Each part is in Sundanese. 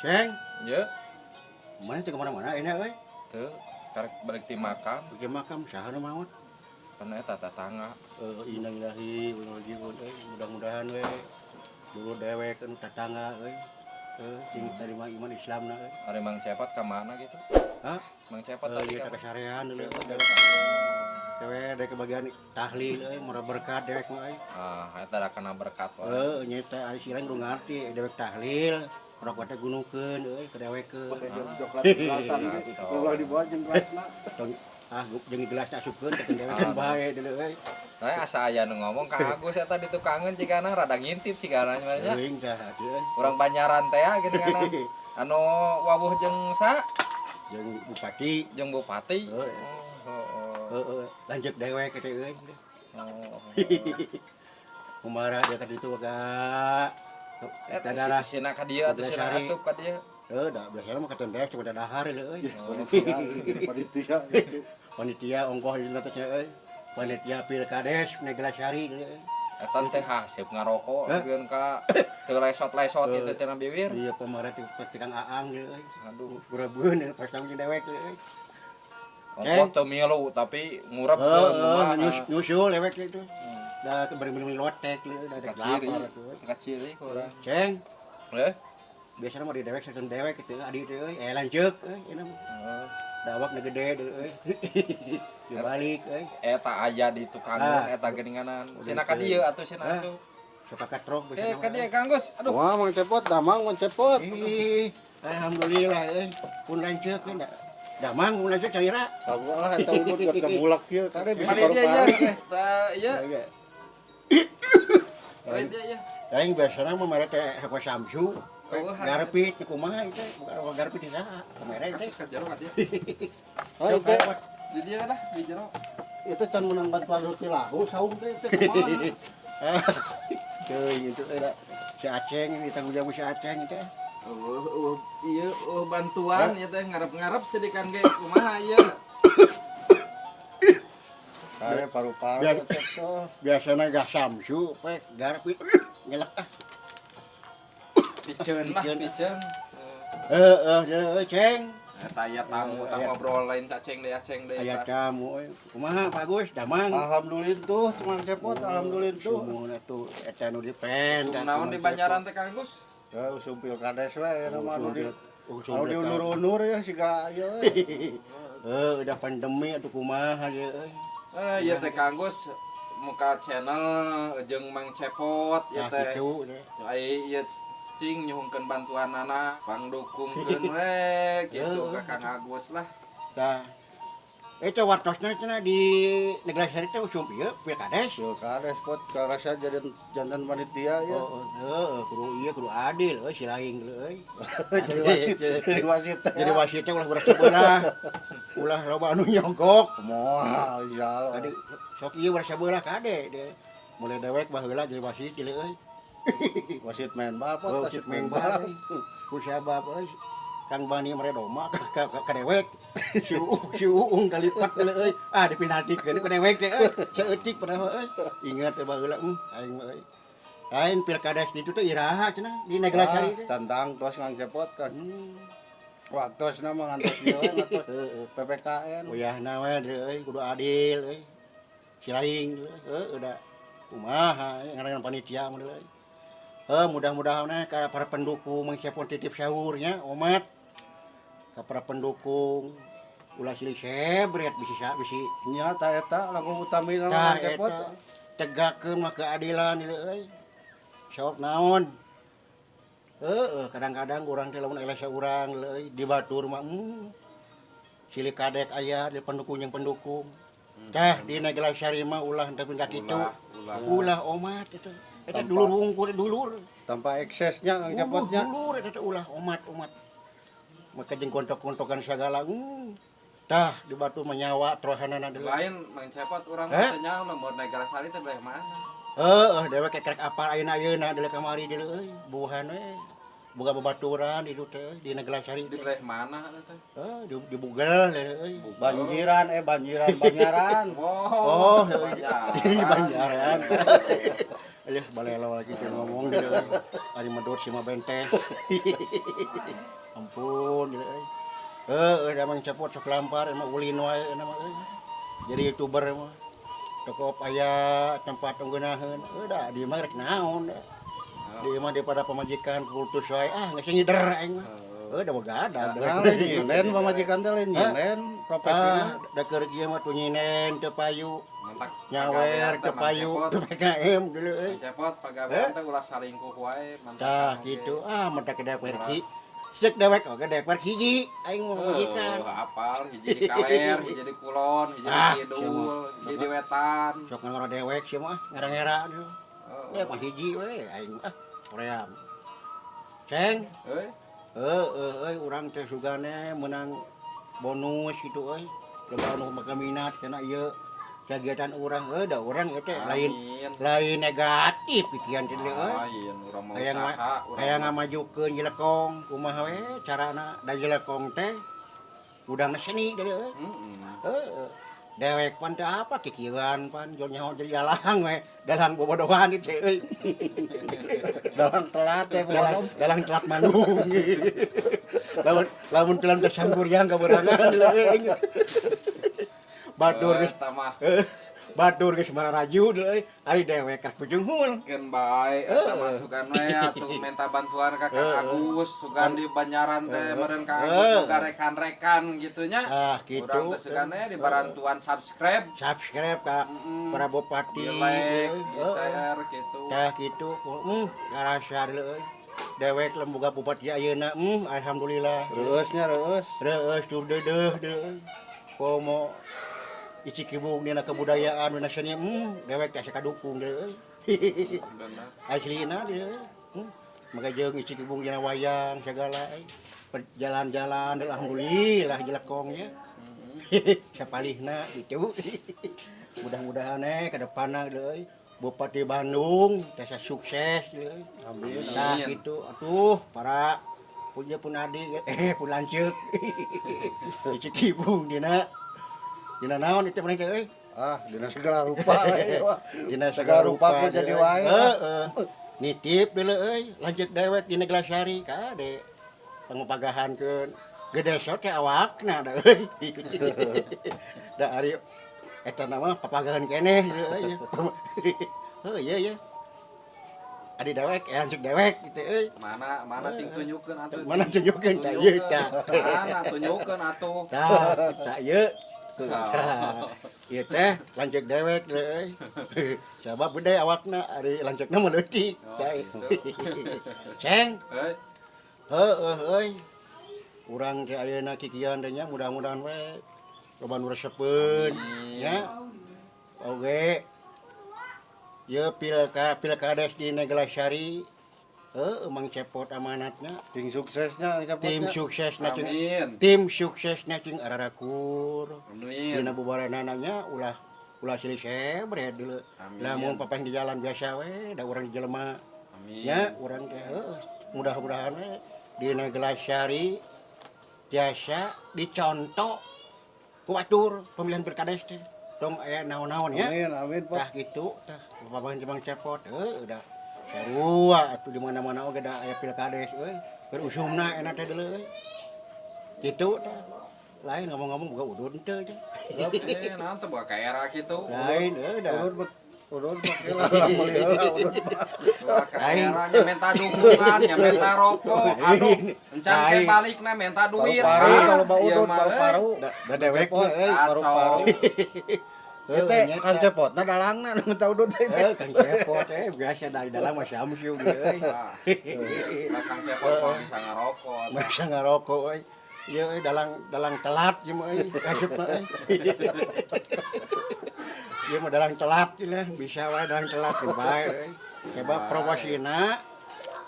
Ceng, Ya, mana cek kemana-mana ini euy. Tuh, karek balik ti makam, Pergi makam saha nu maot? Kan eta tetangga. Eh, innalillahi wa inna ilaihi raji'un euy. Mudah-mudahan we dulu dewek anu tetangga euy. Eh, sing tarima iman Islamna euy. Ari Mang Cepot ka mana gitu? Hah? Mang Cepot Eh, tadi ieu ka teh kasarean deui euy dewek. Dewek dek kebagian tahlil euy, murah berkat dewek mah euy. Ah, eta da kana berkat wae. Eh, nyata ari silang kudu ngarti dewek tahlil, rokok teh gunukeun euy ke dewekeun. Coklat gelasan gitu. Ulah dibawa jeung gelasna. Tong ah jeung gelasna asupkeun ke dewekeun bae deui euy. Nah, asa aya nu ngomong ka Agus eta di tukangeun jigana rada ngintip sih kana nya. Teuing tah atuh euy. Urang Banyaran teh ya geuningan anu wawuh jeung sa Jeung bupati. Jeung bupati. Heeh. Oh, oh, Heeh, lanjut dewek teh euy. oh. Kumaha dia ka ditu ka Eta daerah. sina ka dieu atuh sina Sari. asup ka dieu. Heuh, da biasana mah katon dewek cuma dahar euy. Panitia, panitia gitu. Panitia ongkoh di teh cenah euy. Panitia Pilkades Neglasari euy. Eta teh haseup ngarokok Hah? lebieun ka teu lesot-lesot Eh. itu cenah bibir. Iya pemarah ti Kang Aang euy. Aduh. Gurabeun pas tahu jeung dewek euy. Ongkoh teu milu tapi ngurep Heeh, kumaha. nyusul dewek itu. Da beri-beri lotek euy, da Ka ciri, lapar atuh. ka ciri kurang. Ceng, Eh? biasana mah di dewek satun dewek gitu adi teh euy. Eh lanceuk euy, ini mah. Heeh. Dawak nu gede deui euy. Dibalik euy. Eta aya di tukangeun Ah. eta geuninganan. Sina ka dieu atuh sina Ah. asup. Sok katrok Eh, ka dieu Kang Gus. Aduh. Wah, Mang Cepot, damang Mang Cepot. Ih, alhamdulillah euy. Pun lanceuk euy da. Damang pun lanceuk caira. Tahu lah eta udut buat kamulak kieu kare bisa Mari dia ya. paru-paru. Eta ieu. Iya. Mari dia ya. Aing biasana mah mere teh sakoe Samsu. Oh, Garpit kumaha itu? Bukan garpit di saha? Kamera itu. Asup ka jero ka dieu. Oh, itu Di dieu lah, di jero. itu can menang bantuan roti lahu saung teh teh kumaha. Teuing itu euy si Aceng ditanggung jawab si Aceng itu. Oh, oh, iya, oh, bantuan ya teh ngarep-ngarep sedikan ge kumaha ieu. Kare paru-paru teh tuh. Biasana gah Samsu pek garpit ngelak ah. Piceun lah, Piceun. piceun. Heeh, euy Ceng. Eta aya tamu Eh, tah aya. ngobrol lain caceng deui aceng deui Aya tah. tamu euy. Kumaha Pak Gus? Damang. Alhamdulillah tuh, Mang Cepot, alhamdulillah tuh. Sumuhun atuh eta nu dipen. Usum naon di Banjaran teh Kang Gus? Ya usum pilkades we ya mah anu di Usum anu diundur-undur ya siga ieu we. Eh, udah pandemi atuh kumaha ye euy. Eh, ieu teh Kang Gus muka channel jeung Mang Cepot ieu Nah, teh. kitu deh. Ai ieu cing nyuhunkeun bantuanana, pangdukungkeun we kitu ka Kang Agus lah. Tah. Itu wartosna cenah di Neglasari teh usum ieu pilkades. Pilkades pot karasa jadi jantan panitia ya. Oh, heeh, kudu ieu kudu adil euy si laing euy. Jadi wasit, jadi wasit. Jadi wasit teh ulah beras sebelah. Ulah loba anu nyogok. Moal iya. Tadi sok ieu beras sebelah kade de. Mulai dewek baheula jadi wasit deui euy. Wasit main bal pot, Oh, wasit main bal. Ku sabab euy Kang Bani mere doma ka dewek. Si Uung kalipat deui euy. Ah dipinaltikeun ku dewek teh euy. Saeutik padahal euy. Ingat teh baheula aing mah euy. Lain pilkades ditu teh iraha cenah di Neglasari teh. Tantang tos Mang Cepot kan. Waktosna mah ngantos ieu we ngantos Heeh. PPKN. Uyahna we deui euy kudu adil euy. Si laing heuh udah kumaha ngaran panitia mah deui. Heuh, mudah-mudahan we ka para pendukung Mang Cepot titip saurnya omat. Ka para pendukung ulah silih sebret bisi sa bisi Nya ta eta langkung utamina tah Mang Cepot. eta tegakkeun mah keadilan ieu euy. Sok naon? Heeh, kadang-kadang urang teh lamun eleh saurang euy di batur mah silih kadek aya di pendukung jeung pendukung. Tah di Neglasari mah ulah henteu ka kitu. Ulah, ulah. Ulah omat eta. Eta Tanpa- dulur wungkul dulur. Tanpa eksesnya Kang Cepotnya. Dulur eta teh ulah omat omat. Maka jeung kontok-kontokan sagala. Tah di batu mah nyawa trohanana deui. Lain Mang Cepot urang Eh? mah teh nyaho lamun Neglasari teh belah mana? Heeh, dewek krek apal ayeuna ayeuna deui kamari deui euy. Buhan we. Boga babaturan di ditu teh di Neglasari Di teh. belah mana eta teh? Heuh, di Bugel deui euy. Banjiran eh banjiran Banyaran. Oh, Oh, Banjaran. di Banjaran. Alih balelo lagi sih ngomong dia euy. Ari medot si mah benteh. Ampun dia euy. Heuh, da Mang Cepot sok lampar emang ulin wae mah euy. Jadi YouTuber mah. Toko aya tempat ngeunaheun. Heuh da di mah rek naon da. Di mah daripada pamajikan kultus wae ah geus ngider aing mah. Heuh da boga ada. Nah, lain nyinden pamajikan teh lain nyinden profesina. Ah, da keur ieu mah tuh nyinen teu payu. Mentak Nyawer teu payu teu PKM dulu euy. Mang Cepot pagawean teh ulah salingkuh wae mantap. Tah gitu ah mentak dewek hiji. Cek dewek oge dewek hiji aing mah pamajikan. Oh, apal hiji di kaler, hiji di kulon, hiji di Ah, kidul, hiji di wetan. Sok ngora dewek sia mah ngera-ngera tuh. Oh. Ya mah hiji we aing ah hoream. Ceng, Euy, heuh euy urang teh sugane menang bonus gitu euy. Loba anu make minat kana ieu kegiatan urang heuh da urang ieu teh lain amin. lain negatif pikiran teh euy. Lain urang mau Hayang usaha, urang hayang ngamajukeun Jelekong kumaha we carana da Jelekong teh udangna seni deui euy. Heeh. Heuh. Dewek pan teh apa kikieuan pan jol nyaho jadi dalang we, dalang bobodohan ieu teh euy. Dalang telat ya Dalang bodoh. dalang telat manggung. Lamun lamun telan ke sangkuriang kaberangan euy. Batur geus Eta mah batur geus mararaju deui ari dewek rek pujunghul. keun bae eta mah sugan we atuh minta bantuan ka Kang Agus, sugan di Banjaran teh meureun Kang Agus boga rekan-rekan gitu nya. Ah gitu. Urang teh sugan we dibarantuan subscribe, Subscribe ka para bupati. di like, di share gitu. Tah gitu, karasa deui euy. Dewek lembuga bupati ayeuna, alhamdulillah. Reueusnya reueus. Reueus tur deudeuh deui. Komo Icikibung dina kebudayaan dina seni, dewek teh asa kadukung deui euy. Bener. Aslina deui euy. Maka jeung Icikibung dina wayang segala euy. Jalan-jalan alhamdulillah Jelekong nya. Sapalihna gitu. Mudah-mudahan ke depanna deui Bupati Bandung tiasa sukses deui. Amin. Tah Amin. gitu atuh para punya pun adik pun lanceuk. Icikibung dina dina naon itu mereka euy? Ah, dina segala rupa we. Dina Segala rupa pun jadi wae. Heeh. Nitip deuleu euy, lanceuk dewek dina Gelasari kade. Pangupagahankeun gede sok teh awakna da euy. Da ari eta nama papagahan keneh euy. Heuh ieu ye. Adi dewek, lanceuk dewek gitu euy. Mana mana cing tunjukkeun atuh. Mana tunjukkeun tah ieu tah. Mana tunjukkeun atuh. Tah, tah ieu. Tah, ieu teh lanceuk dewek euy. Sabab gede awakna ari lanceukna mah leutik. Oh, Tah. gitu. Ceng, Heuy, heueuh euy. Urang teh ayeuna kikian teh nya mudah-mudahan we loba nu resepeun nya. Oge. Ieu pilkades di Neglasari heueuh Mang Cepot amanatna. Tim suksesnya Tim suksesna cing. Amin. Tim suksesna cing ararakur. Amin. Dina bubaranana nya ulah ulah silih sebre deuleu. Amin. Lamun papah di jalan biasa we da urang di jelema. Amin. Nya urang teh heueuh mudah-mudahan we dina Gelasari tiasa dicontoh ku batur pemilihan pilkades teh. Tong aya naon-naon nya. Amin, amin, Pot. Tah gitu tah papahan Mang Cepot heueuh udah sarua atuh di mana-mana oge da aya pilkades euy. Berusumna enak teh deuleu euy. Gitu tah. Lain ngomong-ngomong boga udud teu teh. Naon teh boga ka era kitu. Lain euy da. Udud udud make lah meuli heula udud mah. Boga ka Lain. era nya minta dukungan, nya minta rokok. Aduh, encan ke Lain. balikna minta duit. Paru-paru Ah, kalau bau ieu udud mah, euy. paru-paru. Da dewek mah euy. Paru-paru. Heuh, Ieu teh nya Kang teh. Cepotna dalangna nu minta udud teh. Heuh, Kang Cepot biasa dari dalam mah Samsu euy. Ah, lah Kang Cepot mah bisa ngarokok. Masa ngarokok euy. Ieu euy dalang dalang telat ieu mah euy, asup mah euy. Ieu mah dalang telat ieu lah, bisa wae dalang telat ge bae euy. Sebab proposina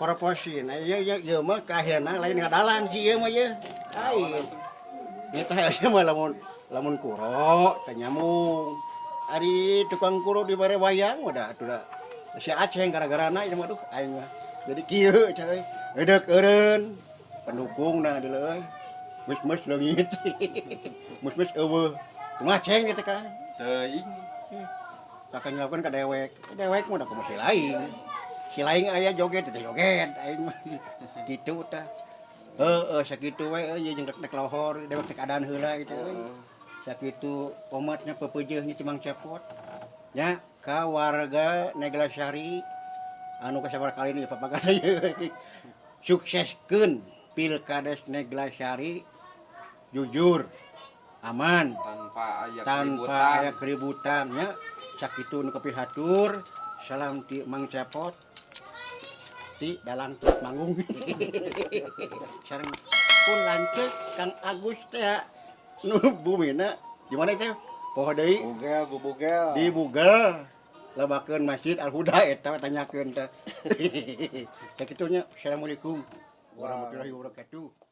proposina ieu ieu ieu mah kahena lain ngadalang si ieu mah ieu. Lain. Nya teh ieu mah lamun lamun kuro teh nyambung. Ari tukang kuro dibere wayang mah da atuh da si Aceng gara-garana ieu mah duh aing mah. Jadi kieu cah euy. Edeuk eureun pendukungna deuleu euy. Mus-mus leungit. Mus-mus eueuh. Kumaha Ceng kitu kan. Teuing. Kakak nyelapkeun ka dewek. Dewek mah da kumaha si laing. Si laing aya joget teh joget aing mah. Kitu tah. Heeh, sakitu we euy jeung rek lohor dewek teh keadaan heula gitu euy. Sakitu omatnya pepeujeuh nya ti Mang Cepot. Nya ka warga Neglasari anu kasabaraha kali ini papagan ieu. Sukseskeun Pilkades Neglasari jujur, aman, Tanpa aya tanpa keributan. Aya keributan nya. Sakitu nu kapihatur. Salam ti Mang Cepot ti dalang terus manggung sareng pun lanceuk Kang Agus teh nu bumina di mana teh poho deui. Bugel, gubugel. Di Bugel lebakeun Masjid Al Huda eta tanyakeun teh. Sakitu nya. Assalamualaikum warahmatullahi wabarakatuh.